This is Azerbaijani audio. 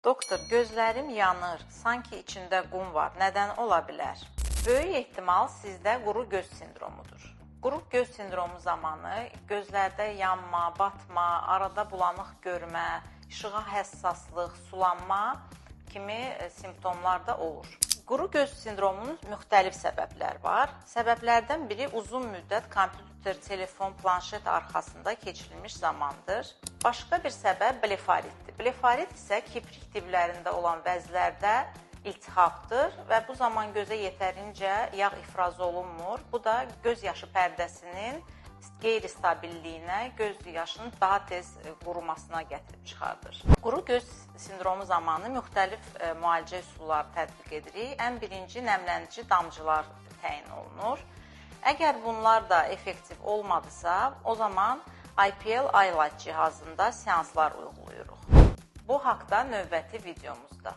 Doktor, gözlərim yanır, sanki içində qum var. Nədən ola bilər? Böyük ehtimal sizdə quru göz sindromudur. Quru göz sindromu zamanı gözlərdə yanma, batma, arada bulanıq görmə, işığa həssaslıq, sulanma kimi simptomlar da olur. Quru göz sindromunun müxtəlif səbəbləri var. Səbəblərdən biri uzun müddət kompüter, telefon, planşet arxasında keçirilmiş zamandır. Başqa bir səbəb blefaritdir. Blefarit isə kiprik diblərində olan vəzlərdə iltihabdır və bu zaman gözə yetərincə yağ ifraz olunmur. Bu da göz yaşı pərdəsinin qeyri-stabilliyinə, göz yaşının daha tez qurumasına gətirib çıxardır. Quru göz sindromu zamanı müxtəlif müalicə üsulları tətbiq edirik. Ən birinci nəmləndirici damcılar təyin olunur. Əgər bunlar da effektiv olmadısa, o zaman IPL iLight cihazında seanslar uyğulayırıq. Bu haqda növbəti videomuzda.